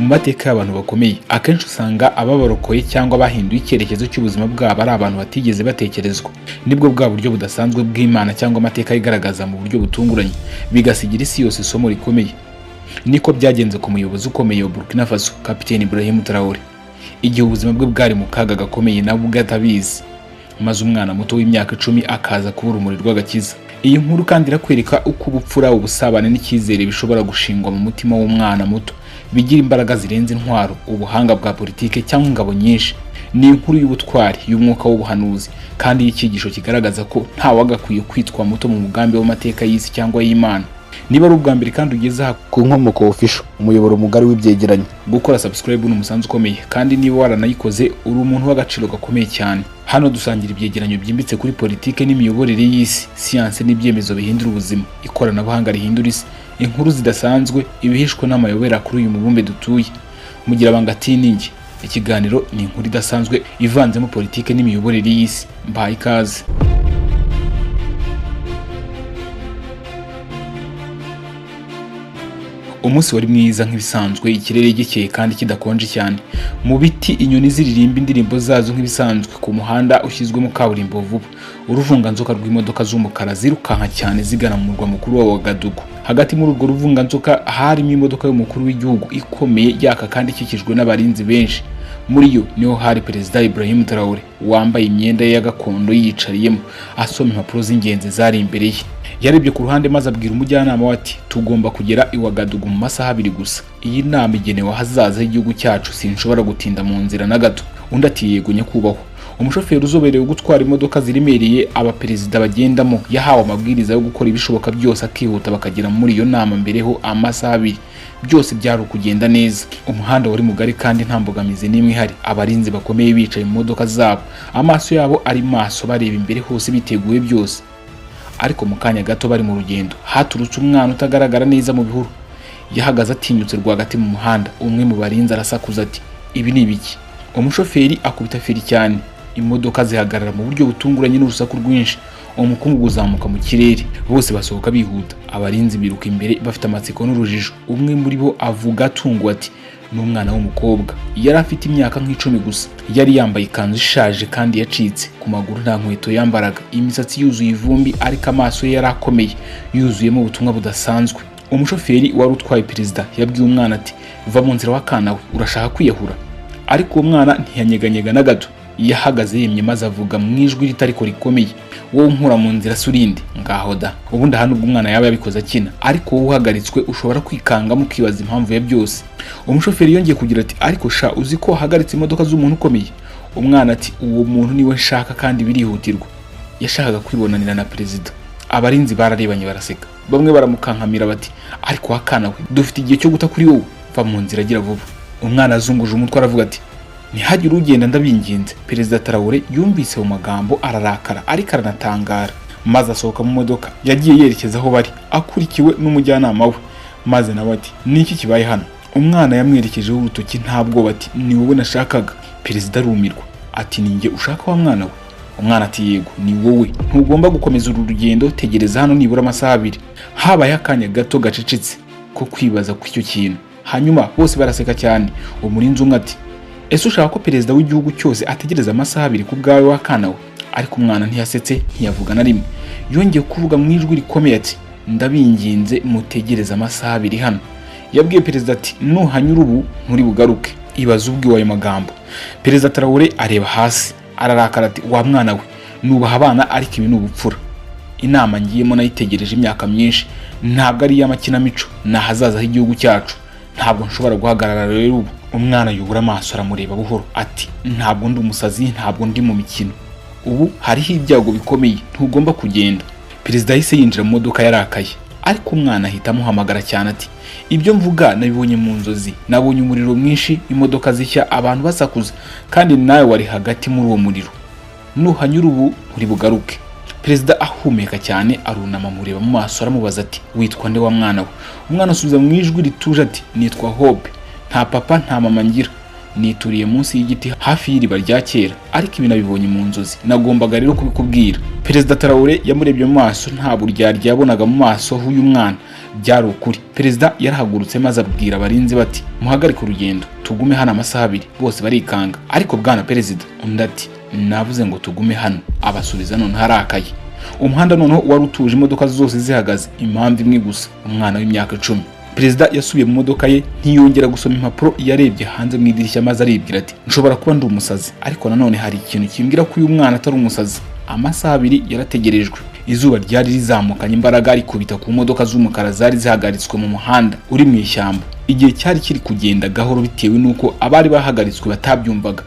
Mu mateka y'abantu bakomeye, akenshi usanga ababarokoye cyangwa bahinduye icyerekezo cy'ubuzima bwabo ari abantu batigeze batekerezwa. Nibwo bwa buryo budasanzwe bw'Imana cyangwa amateka yigaragaza mu buryo butunguranye, bigasigira isi yose isomo rikomeye. Niko byagenze ku muyobozi ukomeye wa Burkina Faso, Kapiteni Ibrahim Traore, igihe ubuzima bwe bwari mu kaga gakomeye nawe ubwe atabizi, maze umwana muto w'imyaka 10 akaza kuba urumuri rw'agakiza. Iyi nkuru kandi irakwereka uko ubupfura, ubusabane n'icyizere bishobora gushingwa mu mutima w'umwana muto, bigira imbaraga zirenze intwaro, ubuhanga bwa politike cyangwa ingabo nyinshi. Ni inkuru y'ubutwari, y'umwuka w'ubuhanuzi, kandi y'icyigisho kigaragaza ko ntawagakwiye kwitwa muto mu mugambi w'amateka y'isi cyangwa y'Imana. Niba ari ubwa mbere kandi ugeze aha ku Nkomoko Official, umuyoboro mugari w'ibyegeranyo, gukora subscribe ni umusanzu ukomeye, kandi niba waranayikoze uri umuntu w'agaciro gakomeye cyane. Hano dusangira ibyegeranyo byimbitse kuri politike n'imiyoborere y'isi, siyanse n'ibyemezo bihindura ubuzima, ikoranabuhanga rihindura isi, inkuru zidasanzwe, ibihishwe n'amayobera kuri uyu mubumbe dutuye. Mugira banga tiningi. Ikiganiro ni inkuru idasanzwe ivanzemo politike n'imiyoborere y'isi. Mbahaye ikaze. Umunsi wari mwiza nk'ibisanzwe, ikirere gikeye kandi kidakonje cyane. Mu biti inyoni ziririmba indirimbo zazo nk'ibisanzwe. Ku muhanda ushyizwemo kaburimbo vuba, uruvunganzoka rw'imodoka z'umukara zirukanka cyane zigana mu murwa mukuru wa Ouagadougou. Hagati muri urwo ruvunganzoka harimo imodoka y'umukuru w'igihugu ikomeye, yaka kandi ikikijwe n'abarinzi benshi. Muri yo niho hari Perezida Ibrahim Traore, wambaye imyenda ye ya gakondo, yiyicariyemo asoma impapuro z'ingenzi zari imbere ye. Yarebye ku ruhande maze abwira umujyanama we ati: "Tugomba kugera i Ouagadougou mu masaha 2 gusa. Iyi nama igenewe ahazaza h'igihugu cyacu, sinshobora gutinda mu nzira na gato." Undi ati: "Yego nyakubahwa." Umushoferi uzoberewe gutwara imodoka ziremereye abaperezida bagendamo yahawe amabwiriza yo gukora ibishoboka byose akihuta bakagera muri iyo nama mbereho amasaha 2. Byose byari ukugenda neza. Umuhanda wari mugari kandi nta mbogamizi n'imwe ihari. Abarinzi bakomeye bicaye mu modoka zabo, amaso yabo ari maso, bareba imbere hose, biteguye byose. Ariko mu kanya gato bari mu rugendo, haturutse umwana utagaragara neza mu bihuru. Yahagaze atinyutse rwagati mu muhanda. Umwe mu barinzi arasakuza ati: "Ibi ni ibiki?" Umushoferi akubita feri cyane, imodoka zihagarara mu buryo butunguranye n'urusaku rwinshi. Umukungugu uzamuka mu kirere, bose basohoka bihuta. Abarinzi biruka imbere bafite amatsiko n'urujijo. Umwe muri bo avuga atunguwe ati: "Ni umwana w'umukobwa." Yari afite imyaka nk'10 gusa. Yari yambaye ikanzu ishaje kandi yacitse, ku maguru nta nkweto yambaraga, imisatsi yuzuye ivumbi, ariko amaso ye yari akomeye, yuzuyemo ubutumwa budasanzwe. Umushoferi wari utwaye perezida yabwiye umwana ati: "Va mu nzira w'akana we, urashaka kwiyahura?" Ariko uwo mwana ntiyanyeganyega na gato. Yahagaze yemye maze avuga mu ijwi ritariko rikomeye: "Wowe unkura mu nzira se urinde?" Ngaho da! Ubundi aha nubwo umwana yaba yabikoze akina, ariko wowe uhagaritswe ushobora kwikangamo ukibaza impamvu ya byose. Umushoferi yongeye kugira ati: "Ariko sha, uzi ko wahagaritse imodoka z'umuntu ukomeye?" Umwana ati: "Uwo muntu niwe nshaka kandi birihutirwa." Yashakaga kwibonanira na perezida. Abarinzi bararebanye baraseka, bamwe baramukankamira bati: "Ariko wakana we, dufite igihe cyo guta kuri wowe? Va mu nzira, agira vuba." Umwana azunguje umutwe aravuga ati: "Ntihagire ugenda, ndabinginze." Perezida Traore yumvise mu magambo ararakara, ariko aranatangara, maze asohoka mu modoka. Yagiye yerekeza aho bari akurikiwe n'umujyanama we, maze nawe ati: "Niki kibaye hano?" Umwana yamwerekejeho urutoki nta bwoba ati: "Ni wowe nashakaga." Perezida arumirwa ati: "Ni njye ushaka wa mwana we?" Umwana ati: "Yego, ni wowe. Ntugomba gukomeza uru rugendo, tegereza hano nibura amasaha 2." Habaye akanya gato gacecetse ko kwibaza ku icyo kintu, hanyuma bose baraseka cyane. Umurinzi umwe ati: "Ese ushaka ko perezida w'igihugu cyose ategereza amasaha 2 ku bwawe w'akana we?" Ariko umwana ntiyasetse, ntiyavuga na rimwe. Yongeye kuvuga mu ijwi rikomeye ati: "Ndabinginze, mutegereze amasaha 2 hano." Yabwiye perezida ati: "Nuhanyura ubu nturi bugaruke." Ibaze ubwiwe ayo magambo. Perezida Traore areba hasi ararakara ati: "Wa mwana we, nubaha abana, ariko ibi ni ubupfura. Inama ngiyemo nayitegereje imyaka myinshi, ntabwo ari iy'amakinamico, ni ahazaza h'igihugu cyacu. Ntabwo nshobora guhagarara rero ubu." Umwana yubura amaso aramureba buhoro ati: "Ntabwo ndi umusazi, ntabwo ndi mu mikino. Ubu hariho ibyago bikomeye, ntugomba kugenda." Perezida yahise yinjira mu modoka yarakaye, ariko umwana ahita amuhamagara cyane ati: "Ibyo mvuga nabibonye mu nzozi. Nabonye umuriro mwinshi, imodoka zishya, abantu basakuza, kandi nawe wari hagati muri uwo muriro. Nuhanyura ubu nturi bugaruke." Perezida ahumeka cyane, arunama, amureba mu maso, aramubaza ati: "Witwa nde wa mwana we?" Umwana asubiza mu ijwi rituje ati: "Nitwa Hope. Nta papa, nta mama ngira. Nituriye munsi y'igiti hafi y'iriba rya kera, ariko ibi nabibonye mu nzozi, nagombaga rero kubikubwira." Perezida Traore yamurebye mu maso. Nta buryarya yabonaga mu maso h'uyu mwana. Byari ukuri. Perezida yarahagurutse maze abwira abarinzi bati: "Muhagarike urugendo, tugume hano amasaha 2." Bose barikanga. "Ariko bwana perezida," undi ati: "Navuze ngo tugume hano," abasubiza noneho arakaye. Umuhanda noneho wari utuje, imodoka zose zihagaze, impamvu imwe gusa: umwana w'imyaka 10. Perezida yasubiye mu modoka ye, ntiyongera gusoma impapuro. Yarebye hanze mu idirishya maze aribwira ati: "Nshobora kuba ndi umusazi, ariko nanone hari ikintu kimbwira ko uyu mwana atari umusazi." Amasaha 2 yarategerejwe. Izuba ryari rizamukanye imbaraga, rikubita ku modoka z'umukara zari zihagaritswe mu muhanda uri mu ishyamba. Igihe cyari kiri kugenda gahoro bitewe n'uko abari bahagaritswe batabyumvaga.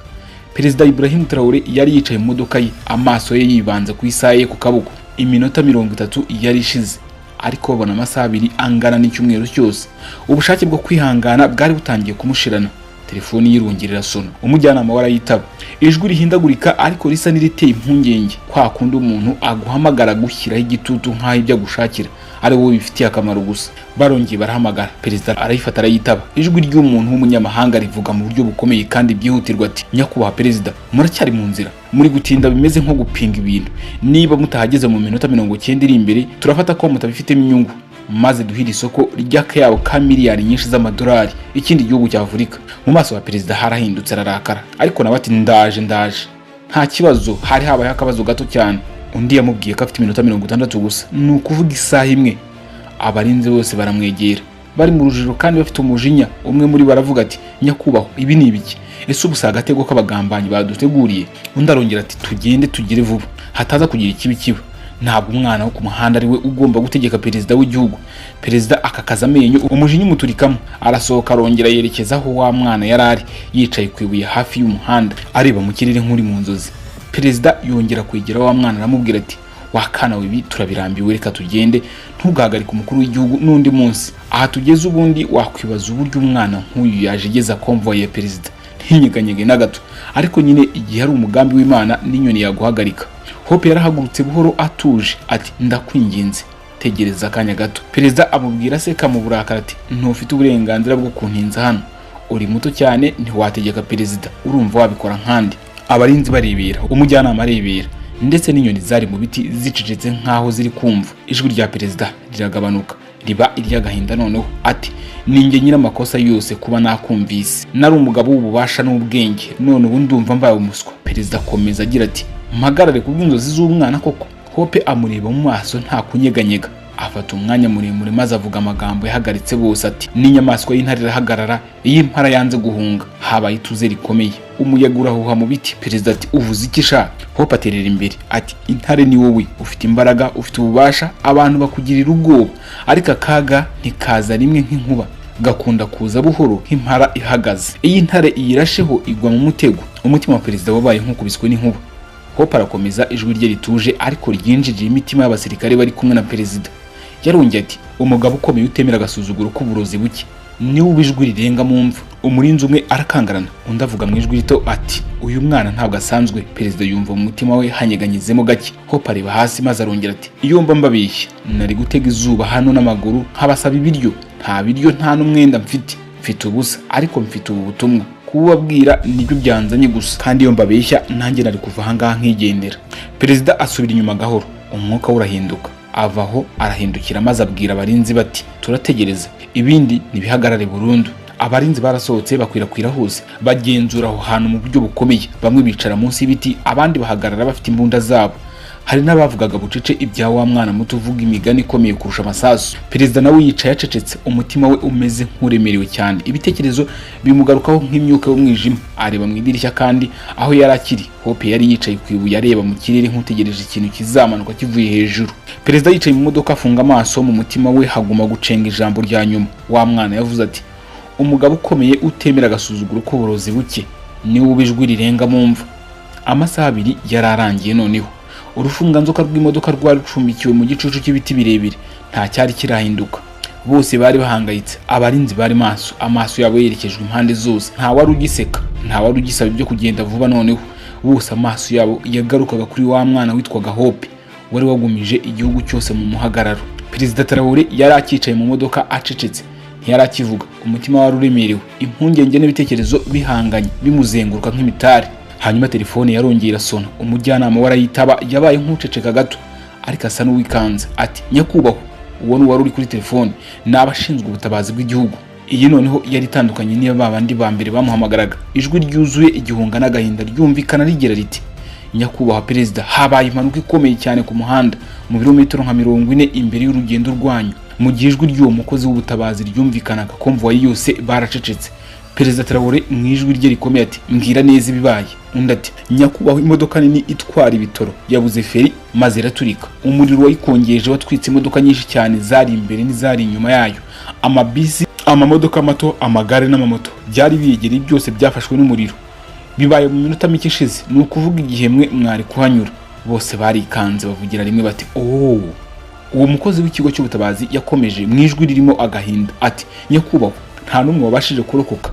Perezida Ibrahim Traore yari yicaye mu modoka ye, amaso ye yibanze ku isaha ye ku kaboko. Iminota 30 yari ishize, ariko babona amasaha 2 angana n'icyumweru cyose. Ubushake bwo kwihangana bwari butangiye kumushirana. Telefoni yirongera irasona. Umujyanama we arayitaba, ijwi rihindagurika ariko risa n'iriteye impungenge, kwa kundi umuntu aguhamagara gushyiraho igitutu nk'aho ibyo agushakira ari wowe bifitiye akamaro gusa. Barongeye barahamagara, perezida arayifata, arayitaba. Ijwi ry'umuntu w'umunyamahanga rivuga mu buryo bukomeye kandi byihutirwa ati: "Nyakubahwa perezida, muracyari mu nzira? Muri gutinda bimeze nko gupinga ibintu. Niba mutahageze mu minota 90 iri imbere, turafata ko mutabifitemo inyungu maze duhira isoko ry'akayabo ka miliyari nyinshi z'amadolari ikindi gihugu cya Afurika." Mu maso ha perezida harahindutse, ararakara, ariko nawe ati: "Ndaje, ndaje, nta kibazo, hari habayeho akabazo gato cyane." Undi yamubwiye ko afite iminota 60 gusa, ni ukuvuga isaha imwe. Abarinzi bose baramwegera, bari mu rujijo kandi bafite umujinya. Umwe muri bo aravuga ati: "Nyakubahwa, ibi ni ibiki? Ese ubu si agatego k'abagambanyi baduteguriye?" Undi arongera ati: "Tugende, tugire vuba, hataza kugira ikibi kiba. Ntabwo umwana wo ku muhanda ari we ugomba gutegeka perezida w'igihugu." Perezida akakaza amenyo, umujinya umuturikamo, arasohoka, arongera yerekeza aho wa mwana yari ari, yicaye ku ibuye hafi y'umuhanda, areba mu kirere nk'uri mu nzozi. Perezida yongera kwegera wa mwana, aramubwira ati: "Wakana we, ibi turabirambiwe, reka tugende. Ntugahagarike umukuru w'igihugu n'undi munsi." Aha tugeze ubundi wakwibaza uburyo umwana nk'uyu yajegeza convoy ya perezida ntinyeganyege na gato, ariko nyine igihe ari umugambi w'Imana n'inyoni yaguhagarika. Hope yarahagurutse buhoro atuje ati: "Ndakwinginze, tegereza akanya gato." Perezida amubwira aseka mu burakari ati: "Ntufite uburenganzira bwo kuntinza hano. Uri muto cyane, ntiwategeka perezida. Urumva wabikora nkandi?" Abarinzi barebera, umujyanama arebera, ndetse n'inyoni zari mu biti zicecetse nk'aho ziri kumva. Ijwi rya perezida riragabanuka, riba iry'agahinda noneho, ati: "Ninjye nyir'amakosa yose kuba nakumvise. Nari umugabo w'ububasha n'ubwenge, none ubu ndumva mbaye umuswa." Perezida akomeza agira ati: "Mpagarare kubw'inzozi z'umwana koko?" Hope amureba mu maso nta kunyeganyega, afata umwanya muremure maze avuga amagambo yahagaritse bose, ati: "N'inyamaswa y'intare irahagarara iyo impara yanze guhunga." Habaye ituze rikomeye, umuyaga urahuha mu biti. Perezida ati: "Uvuze iki sha?" Hope aterera imbere ati: "Intare ni wowe. Ufite imbaraga, ufite ububasha, abantu bakugirira ubwoba, ariko akaga ntikaza rimwe nk'inkuba, gakunda kuza buhoro nk'impara ihagaze. Iyo intare iyirasheho igwa mu mutego." Umutima wa perezida wabaye nk'ukubiswe n'inkuba. Hope arakomeza, ijwi rye rituje ariko ryinjiriye imitima y'abasirikare bari kumwe na perezida. Yarongeye ati: "Umugabo ukomeye utemera agasuzuguro k'uburozi buke niwe uba ijwi rirenga mu mva." Umurinzi umwe arakangarana, undi avuga mu ijwi rito ati: "Uyu mwana ntabwo asanzwe." Perezida yumva mu mutima we hanyeganyezemo gake. Hope areba hasi maze arongera ati: "Iyo mba mbabeshya, nari gutega izuba hano n'amaguru nkabasaba ibiryo. Nta biryo, nta n'umwenda mfite, mfite ubusa, ariko mfite ubu butumwa kubabwira, nibyo byanzanye gusa. Kandi iyo mbabeshya, nanjye nari kuva ahangaha nkigendera." Perezida asubira inyuma gahoro, umwuka we urahinduka, ava aho arahindukira maze abwira abarinzi bati: "Turategereza, ibindi ntibihagarare burundu." Abarinzi barasohotse, bakwirakwira hose, bagenzura aho hantu mu buryo bukomeye. Bamwe bicara munsi y'ibiti, abandi bahagarara bafite imbunda zabo. Hari n'abavugaga bucece ibya wa mwana muto uvuga imigani ikomeye kurusha amasasu. Perezida nawe yicaye acecetse, umutima we umeze nk'uremerewe cyane, ibitekerezo bimugarukaho nk'imyuka y'umwijima. Areba mu idirishya kandi aho yari akiri. Hope yari yicaye ku ibuye, areba mu kirere nk'utegereje ikintu kizamanuka kivuye hejuru. Perezida yicaye mu modoka, afunga amaso, mu mutima we haguma gucenga ijambo rya nyuma wa mwana yavuze ati: "Umugabo ukomeye utemera agasuzuguro k'uburozi buke niwe uba ijwi rirenga mu mva." Amasaha 2 yari arangiye noneho. Urufunganzoka rw'imodoka rwari rucumbikiwe mu gicucu cy'ibiti birebire. Nta cyari kirahinduka. Bose bari bahangayitse. Abarinzi bari maso, amaso yabo yerekejwe impande zose. Nta wari ugiseka, nta wari ugisaba ibyo kugenda vuba. Noneho bose amaso yabo yagarukaga kuri wa mwana witwaga Hope, wari wagumije igihugu cyose mu muhagararo. Perezida Traore yari akicaye mu modoka acecetse, ntiyari akivuga. Umutima wari uremerewe, impungenge n'ibitekerezo bihanganye bimuzenguruka nk'imitari. Hanyuma telefone yarongeye irasona. Umujyanama we arayitaba. Yabaye nk'uceceka gato, ariko asa n'uwikanze, ati: "Nyakubahwa, Uwo ni uwari uri kuri telefone. Ni abashinzwe ubutabazi bw'igihugu. Iyi noneho yari itandukanye n'iyo ba bandi ba mbere bamuhamagaraga. Ijwi ryuzuye igihunga n'agahinda ryumvikana rigira riti: "Nyakubahwa perezida, habaye impanuka ikomeye cyane ku muhanda mu birometero nka 40 imbere y'urugendo rwanyu." Mu gihe ijwi ry'uwo mukozi w'ubutabazi ryumvikanaga, convoy yose baracecetse. Perezida Traore mu ijwi rye rikomeye ati: "Mbwira neza ibibaye." Undi ati: "Nyakubahwa, imodoka nini itwara ibitoro yabuze feri maze iraturika. Umuriro wayikongeje watwitse imodoka nyinshi cyane zari imbere n'izari inyuma yayo. Amabisi, amamodoka mato, amagare n'amamoto byari biyegereye byose byafashwe n'umuriro. Bibaye mu minota mike ishize, ni ukuvuga igihe mwe mwari kuhanyura." Bose barikanze, bavugira rimwe bati: "Oh!" Uwo mukozi w'ikigo cy'ubutabazi yakomeje mu ijwi ririmo agahinda ati: "Nyakubahwa, nta n'umwe wabashije kurokoka.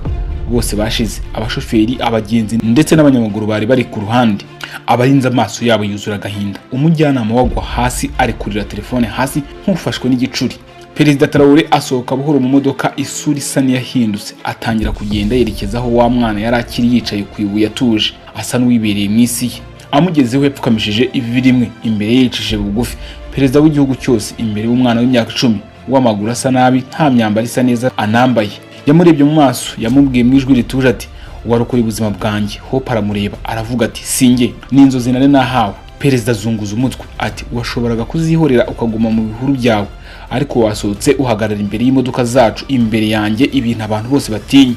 Bose bashize, abashoferi, abagenzi ndetse n'abanyamaguru bari bari ku ruhande." Abarinze amaso yabo yuzura agahinda. Umujyanama wagwa hasi, arekurira telefone hasi nk'ufashwe n'igicuri. Perezida Traore asohoka buhoro mu modoka, isura isa n'iyahindutse, atangira kugenda yerekeza aho wa mwana yari akiri yicaye ku ibuye atuje, asa n'uwibereye mu isi ye. Amugezeho, yapfukamishije ivi rimwe imbere ye, yicishije bugufi. Perezida w'igihugu cyose imbere y'umwana w'imyaka 10 w'amaguru asa nabi, nta myambaro isa neza anambaye. Yamurebye mu maso, yamubwiye mu ijwi rituje ati: "Warokoye ubuzima bwanjye." Hope aramureba, aravuga ati: "Sinjye, ni inzozi nari nahawe." Perezida azunguza umutwe ati: "Washoboraga kuzihorera ukaguma mu bihuru byawe, ariko wasohotse uhagarara imbere y'imodoka zacu, imbere yanjye, ibintu abantu bose batinya."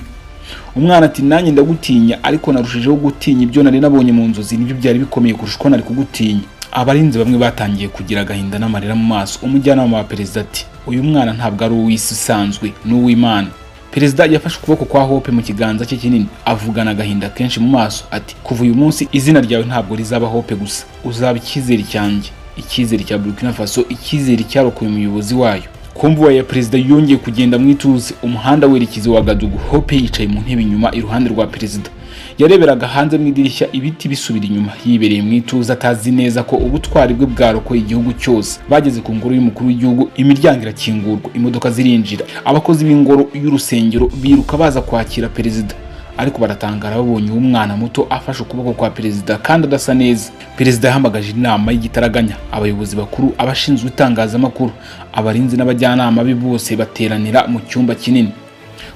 Umwana ati: "Nanjye ndagutinya, ariko narushijeho gutinya ibyo nari nabonye mu nzozi. Nibyo byari bikomeye kurusha uko nari kugutinya." Abarinzi bamwe batangiye kugira agahinda n'amarira mu maso. Umujyanama wa perezida ati: "Uyu mwana ntabwo ari uw'isi isanzwe, ni uw'Imana." Perezida yafashe ukuboko kwa Hope mu kiganza cye kinini, avugana agahinda kenshi mu maso ati: "Kuva uyu munsi izina ryawe ntabwo rizaba Hope gusa. Uzaba icyizere cyanjye, icyizere cya Burkina Faso, icyizere cyarokoye umuyobozi wayo." Convoy ya perezida yongeye kugenda mu ituze, umuhanda werekeza Ouagadougou. Hope yicaye mu ntebe inyuma iruhande rwa perezida. Yareberaga hanze mu idirishya ibiti bisubira inyuma, yibereye mu ituze, atazi neza ko ubutwari bwe bwarokoye igihugu cyose. Bageze ku ngoro y'umukuru w'igihugu, imiryango irakingurwa, imodoka zirinjira, abakozi b'ingoro y'urusengero biruka baza kwakira perezida, ariko baratangara babonye uwo mwana muto afashe ukuboko kwa perezida kandi adasa neza. Perezida yahamagaje inama y'igitaraganya. Abayobozi bakuru, abashinzwe itangazamakuru, abarinzi n'abajyanama be bose bateranira mu cyumba kinini.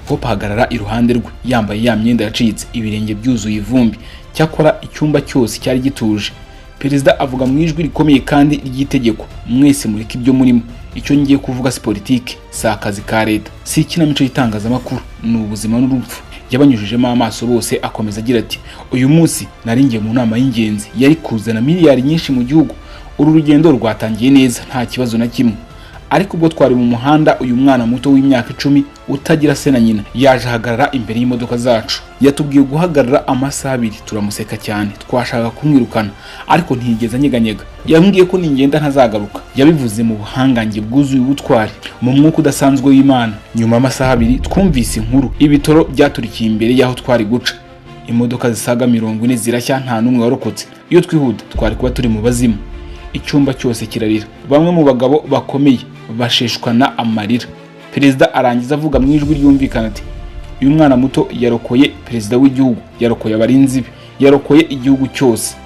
Hope ahagarara iruhande rwe, yambaye ya myenda yacitse, ibirenge byuzuye ivumbi. Cyakora icyumba cyose cyari gituje. Perezida avuga mu ijwi rikomeye kandi ry'itegeko: "Mwese mureke ibyo murimo. Icyo ngiye kuvuga si politiki, si akazi ka leta, si ikinamico y'itangazamakuru. Ni ubuzima n'urupfu." Yabanyujijemo amaso bose, akomeza agira ati: "Uyu munsi nari ngiye mu nama y'ingenzi yari kuzana miliyari nyinshi mu gihugu. Uru rugendo rwatangiye neza, nta kibazo na kimwe, ariko ubwo twari mu muhanda, uyu mwana muto w'imyaka 10 utagira se na nyina yaje ahagarara imbere y'imodoka zacu. Yatubwiye guhagarara amasaha 2. Turamuseka cyane, twashaka kumwirukana, ariko ntiyigeze anyeganyega. Yambwiye ko ningenda ntazagaruka. Yabivuze mu buhangange bwuzuye ubutwari, mu mwuka udasanzwe w'Imana. Nyuma y'amasaha 2 twumvise inkuru: ibitoro byaturikiye imbere y'aho twari guca, imodoka zisaga 40 zirashya, nta n'umwe warokotse. Iyo twihuta twari kuba turi mu bazimu." Icyumba cyose kirarira, bamwe mu bagabo bakomeye basheshwana amarira. Perezida arangiza avuga mu ijwi ryumvikana ati: "Uyu mwana muto yarokoye perezida w'igihugu, yarokoye abarinzi be, yarokoye igihugu cyose.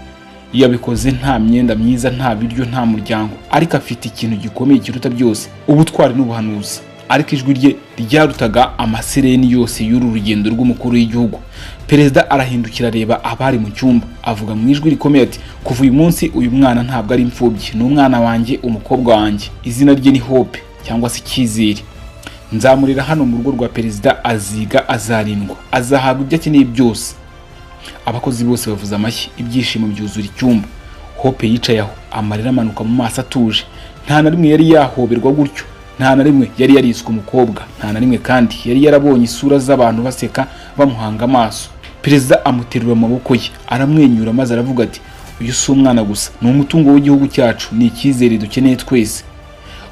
Yabikoze nta myenda myiza, nta biryo, nta muryango, ariko afite ikintu gikomeye kiruta byose: ubutwari n'ubuhanuzi." Ariko ijwi rye ryarutaga amasireni yose y'uru rugendo rw'umukuru w'igihugu. Perezida arahindukira, areba abari mu cyumba, avuga mu ijwi rikomeye ati: "Kuva uyu munsi uyu mwana ntabwo ari imfubyi. Ni umwana wanjye, umukobwa wanjye. Izina rye ni Hope, cyangwa se icyizere. Nzamurera hano mu rugo rwa perezida. Aziga, azarindwa, azahabwa ibyo akeneye byose." Abakozi bose bavuza amashyi, ibyishimo byuzura icyumba. Hope yicaye aho, amarira amanuka mu maso, atuje. Nta na rimwe yari yahoberwa gutyo, nta na rimwe yari yariswe umukobwa, nta na rimwe kandi yari yarabonye isura z'abantu baseka bamuhanga amaso. Perezida amuterura mu maboko ye, aramwenyura, maze aravuga ati: "Uyu si umwana gusa, ni umutungo w'igihugu cyacu, ni icyizere dukeneye twese."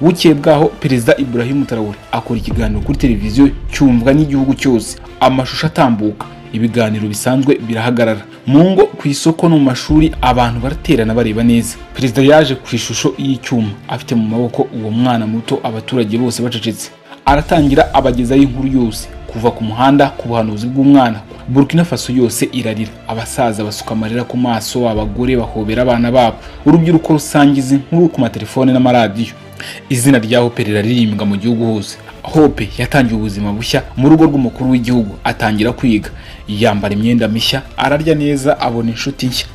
Bukeye bwaho, Perezida Ibrahim Traore akora ikiganiro kuri televiziyo cyumvwa n'igihugu cyose. Amashusho atambuka, ibiganiro bisanzwe birahagarara. Mu ngo, ku isoko no mu mashuri, abantu baraterana bareba neza. Perezida yaje ku ishusho y'icyuma, afite mu maboko uwo mwana muto. Abaturage bose bacecetse. Aratangira, abagezaho inkuru yose, kuva ku muhanda, ku buhanuzi bw'umwana. Burkina Faso yose irarira. Abasaza basuka amarira ku maso, abagore bahobera abana babo, urubyiruko rusangiza inkuru ku matelefone n'amaradiyo. Izina rya Hope riraririmbwa mu gihugu hose. Hope yatangiye ubuzima bushya mu rugo rw'umukuru w'igihugu. Atangira kwiga, yambara imyenda mishya, ararya neza, abona inshuti nshya.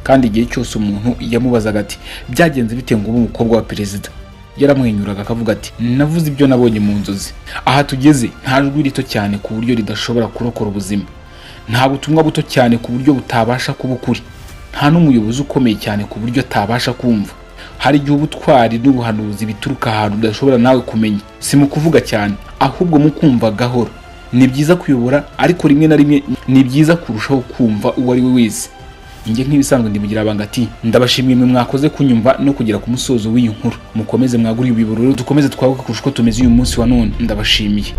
Kandi igihe cyose umuntu yamubazaga ati: "Byagenze bite ngo ube umukobwa wa perezida?" yaramwenyuraga akavuga ati: "Navuze ibyo nabonye mu nzozi." Aha tugeze, nta jwi rito cyane ku buryo ridashobora kurokora ubuzima, nta butumwa buto cyane ku buryo butabasha kuba ukuri, nta n'umuyobozi ukomeye cyane ku buryo atabasha kumva. Hari igihe ubutwari n'ubuhanuzi bituruka ahantu udashobora nawe kumenya, si mu kuvuga cyane, ahubwo mu kumva gahoro. Ni byiza kuyobora, ariko rimwe na rimwe ni byiza kurushaho kumva uwo ari we wese. Njye nk'ibisanzwe ndi Mugirabanga ati: ndabashimiye mwe mwakoze kunyumva no kugera ku musozo w'iyi nkuru. Mukomeze mwagure ibirori, dukomeze twaguke kurusha uko tumeze uyu munsi wa none. Ndabashimiye.